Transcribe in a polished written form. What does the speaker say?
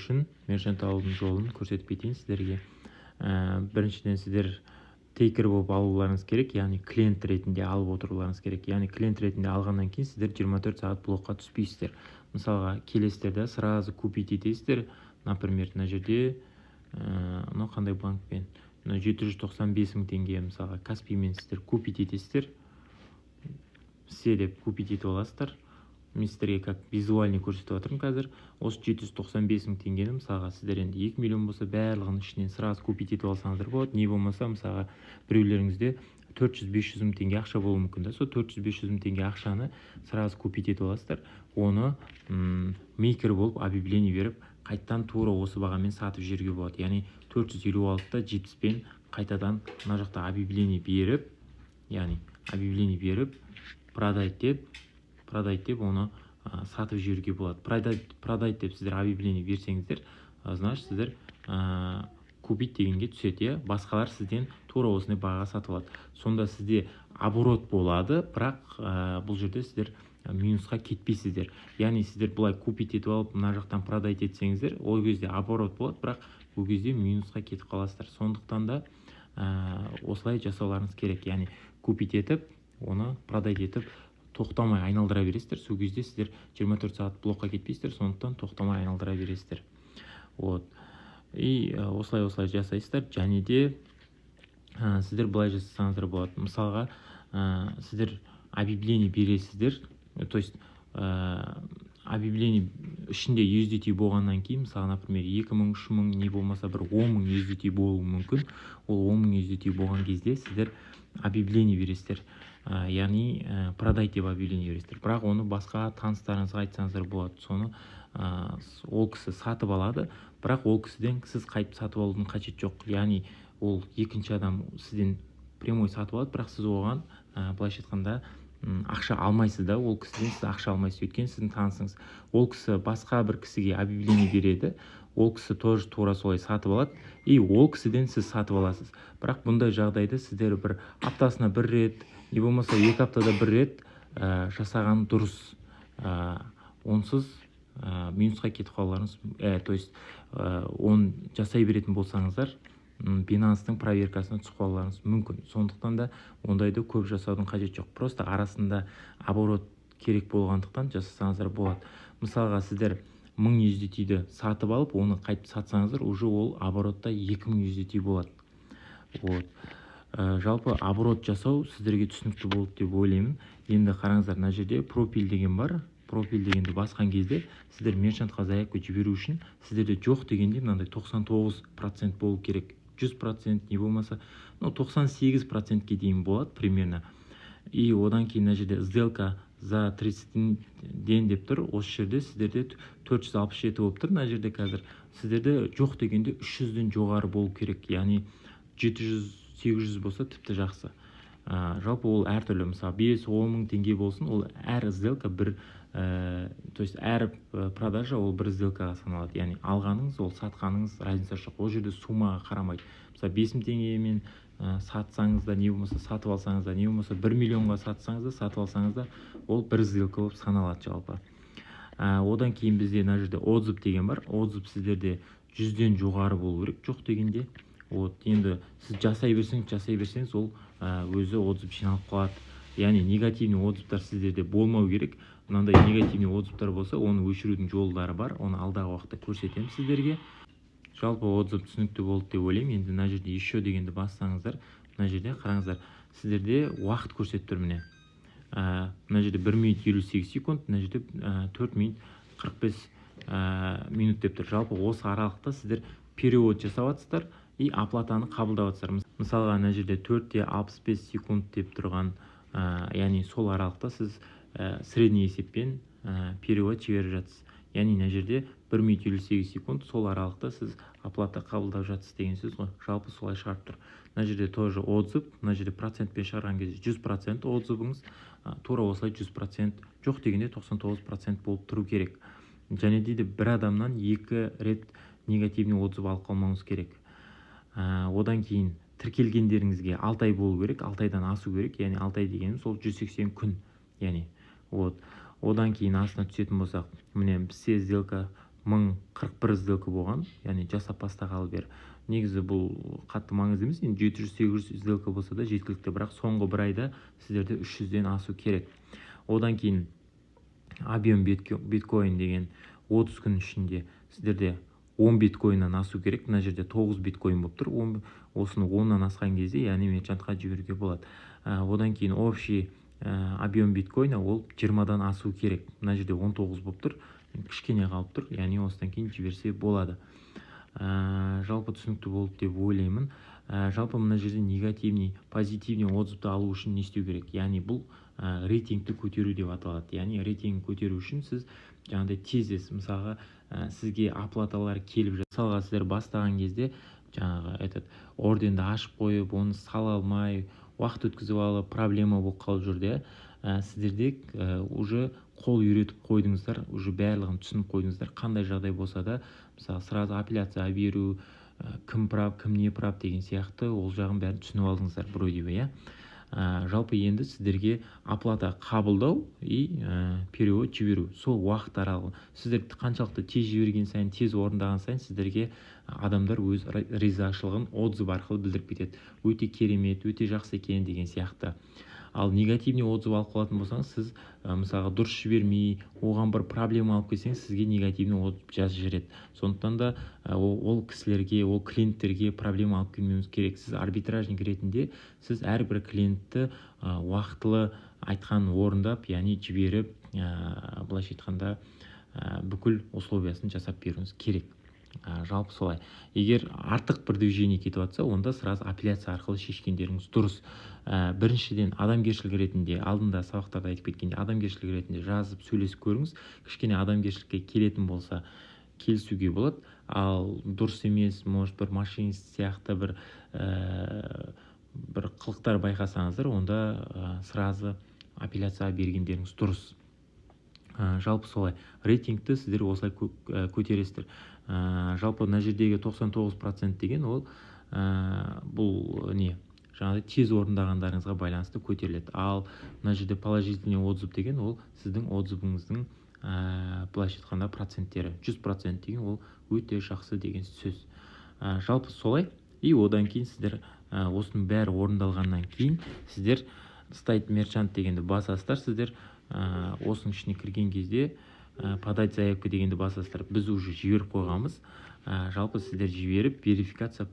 үшін, мерчант алудың жолын көрсетіп кетейін сіздерге. Біріншіден, сіздер тейкер болып алуларыңыз керек, яғни клиент ретінде алып отыруларыңыз керек. Яғни клиент ретінде алғаннан кейін сіздер 24 сағат блокқа түспейсіздер. Мысалға, келесіздер да, сразу купить етесіздер. Например, мына жерде мынау қандай банкпен, мына 795 000 теңге, мысалға, Каспиймен сіздер купить етесіздер. Все деп купить етіп аласыздар. Мен сіздерге как визуальный көрсетіп жатырмын қазір. Осы 795 000 теңгені, мысалға, сіздер енді 2 миллион болса, барлығын ішінен сразу купить етіп алсаңыздар болады. Не болмаса, мысалға, біреулеріңізде 400-500 мың теңге ақша болуы мүмкін да, сол 400-500 мың теңге ақшаны сразу купить етіп аласыздар. Оны мейкер болып объявление беріп, қайтадан тура осы бағамен сатып жіберуге болады. Яғни 456,70-пен қайтадан мына жақта объявление беріп, яғни объявление беріп, продать деп оны сатып жіберуге болады. Продать деп сіздер объявление берсеңіздер, значит, сіздер купить дегенге түседі, иә, басқалар сізден тура осындай бағаға сатып алады. Сонда сізде оборот болады, бірақ бұл жерде сіздер минусқа кетпейсіздер. Яғни сіздер былай купить етіп алып, мына жақтан продать етсеңіздер, ол кезде оборот болады, бірақ ол кезде минусқа кетіп қаласыздар. Сондықтан да осылай жасауларыңыз керек, яғни купить етіп, оны продать етіп, тоқтамай айналдыра бересіздер. Сол кезде сіздер 24 сағат блокқа кетпейсіздер, сондықтан тоқтамай айналдыра бересіздер. Вот, и осылай жасайсыздар. Және де сіздер былай жасасаңыздар болады. Мысалға, сіздер объявление бересіздер, то есть объявление ішінде USDT болғаннан кейін, мысалы, например, 2000, 3000, не болмаса бір 10 000 USDT болуы мүмкін. Ол 10 000 USDT болған кезде сіздер объявление бересіздер, яғни продать деп объявление бересіздер. Бірақ оны басқа таныстарыңызға айтсаңыздар болады. Соны ол кісі сатып алады, бірақ ол кісіден сіз қайтып сатып алудың қажеті жоқ. Яғни ол екінші адам сізден прямой сатып алады, бірақ сіз оған былайша айтқанда, ақша алмайсыз да. Ол кісіден сіз ақша алмайсыз, өйткені сіздің танысыңыз. Ол кісі басқа бір кісіге объявление береді, ол кісі тоже тура солай сатып алады, и ол кісіден сіз сатып аласыз. Бірақ бұндай жағдайды сіздер бір аптасына бір рет, не болмаса 2 аптада бір рет жасаған дұрыс. Онсыз минусқа кетіп қалуларыңыз, то есть оны жасай беретін болсаңыздар, Бинанстың проверкасына түсіп қалуларыңыз мүмкін. Сондықтан да ондайды көп жасаудың қажеті жоқ, просто арасында оборот керек болғандықтан жасасаңыздар болады. Мысалға, сіздер 1000 USDT-ді сатып алып, оны қайтып сатсаңыздар, уже ол оборотта 2000 USDT болады. Вот, жалпы оборот жасау сіздерге түсінікті болды деп ойлаймын. Енді қараңыздар, мына жерде профиль деген бар. Профиль дегенді басқан кезде сіздер мерчантқа заявка жіберу үшін сіздерде жоқ дегенде мынандай 99% болу керек, 100% не болмаса, ну, 98%-ке дейін болады примерно. И одан кейін мына жерде «сделка за 30 день» деп тұр. Осы жерде сіздерде 467 болып тұр мына жерде қазір. Сіздерде жоқ дегенде 300-ден жоғары болу керек, яғни 700, 800 болса, тіпті жақсы. Жалпы ол әртүрлі, мысалы, 5-10 мың теңге болсын, ол әр сделка бір, то есть әр продажа ол бір сделкаға саналады. Яғни алғаныңыз, ол сатқаныңыз, разница жоқ, ол жерде суммаға қарамайды. Мысалы, 5000 теңгемен сатсаңыз да, не болмаса сатып алсаңыз да, не болмаса 1 миллионға сатсаңыз да, сатып алсаңыз да, ол бір сделка болып саналады жалпы. Одан кейін бізде мына жерде отзыв деген бар. Отзыв сіздерде 100-ден жоғары болу керек жоқ дегенде. Вот, енді сіз жасай берсеңіз, жасай берсеңіз, ол өзі отзыв жиналып қалады. Яғни негативный отзывтар сіздерде болмау керек. Мынандай негативный отзывтар болса, оны өшірудің жолдары бар, оны алдағы уақытта көрсетемін сіздерге. Жалпы отзыв түсінікті болды деп ойлаймын. Енді мына жерде «еще» дегенді бассаңыздар, мына жерде, қараңыздар, сіздерде уақыт көрсетіп тұр. Міне, мына жерде 1 минут 58 секунд, мына жерде 4 минут 45 минут деп тұр. Жалпы осы аралықта сіздер перевод жасап жатсыздар и оплатаны қабылдап жатсыздар. Мысалға, мына жерде 4,65 секунд деп тұрған, яғни сол аралықта сіз средний есеппен перевод жіберіп жатсыз. Яғни мына жерде 1 минут 58 секунд, сол аралықта сіз оплата қабылдап жатсыз деген сөз ғой. Жалпы солай шығарып тұр. Мына жерде тоже отзыв, мына жерде процентпен шығарған кезде 100% отзывыңыз, тура осылай 100%, жоқ дегенде 99% болып тұру керек. Және де бір адамнан екі рет негативный отзыв алып қалмауыңыз керек. Одан кейін тіркелгендеріңізге 6 ай болу керек, 6 айдан асу керек. Яғни 6 ай дегеніміз ол 180 күн яғни. Вот, одан кейін астына түсетін болсақ, міне, все сделка 1041 сделка болған, яғни жасап бастағалы бері. Негізі бұл қатты маңызды емес енді, 700-800 сделка болса да жеткілікті, бірақ соңғы бір айда сіздерде 300-ден асу керек. Одан кейін объем биткоин деген 30 күн ішінде сіздерде 10 биткоиннан асу керек. Мына жерде 9 биткоин болып тұр. Осыны 10-нан асқан кезде, яғни мерчантқа жіберуге болады. Одан кейін общий объем биткоина, ол 20-дан асу керек. Мына жерде 19 болып тұр, кішкене қалып тұр, яғни осыдан кейін жіберсе болады. Жалпы түсінікті болды деп ойлаймын. Жалпы мына жерде негативный, позитивный отзывты алу үшін не істеу керек? Яғни бұл рейтингті көтеру деп аталады. Яғни рейтинг көтеру үшін сіз жаңағыдай тез тез, мысалға, сізге оплаталар келіп, мысалға, сіздер бастаған кезде жаңағы этот ордерді ашып қойып, оны сала алмай, уақыт өткізіп алып, проблема болып қалып жүрді, иә. Сіздерде уже қол үйретіп қойдыңыздар, уже барлығын түсініп қойдыңыздар. Қандай жағдай болса да, мысалы, сразу апелляция беру, кім прав, кім не прав деген сияқты, ол жағын бәрін түсініп алдыңыздар вроде бы, иә. Жалпы енді сіздерге оплата қабылдау и перевод жіберу, сол уақыт аралығы, сіздер қаншалықты тез жіберген сайын, тез орындаған сайын, сіздерге адамдар өз ризашылығын отзыв арқылы білдіріп кетеді: өте керемет, өте жақсы екен деген сияқты. Ал негативный отзыв алып қалатын болсаңыз, сіз мысалға, дұрыс жібермей, оған бір проблема алып келсеңіз, сізге негативный отзыв жазып жібереді. Сондықтан да ол кісілерге, ол клиенттерге проблема алып келмеуіңіз керек. Сіз арбитражник ретінде сіз әрбір клиентті уақытылы айтқанын орындап, яғни жіберіп, былайша айтқанда, бүкіл условиясын жасап беруіңіз керек. Жалпы солай. Егер артық бір движение кетіп жатса, онда сразу апелляция арқылы шешкендеріңіз дұрыс. Біріншіден, адамгершілік ретінде, алдында сабақтарда айтып кеткендей, адамгершілік ретінде жазып, сөйлесіп көріңіз. Кішкене адамгершілікке келетін болса, келісуге болады. Ал дұрыс емес, может, бір мошеннист сияқты бір қылықтар байқасаңыздар, онда сразу апелляцияға бергендеріңіз дұрыс. Жалпы солай, рейтингті сіздер осылай көтересіздер. Жалпы мына жердегі 99% деген ол бұл не, жаңағыдай тез орындағандарыңызға байланысты көтеріледі. Ал мына жерде положительный отзыв деген ол сіздің отзывыңыздың былайша айтқанда проценттері. 100% деген ол өте жақсы деген сөз. Жалпы солай. И одан кейін сіздер осының бәрі орындалғаннан кейін сіздер «Стать мерчант» дегенді басасыздар. Сіздер осының ішіне кірген кезде «Подать заявку» дегенді басасыздар. Біз уже жіберіп қойғанбыз. Жалпы сіздер жіберіп, верификация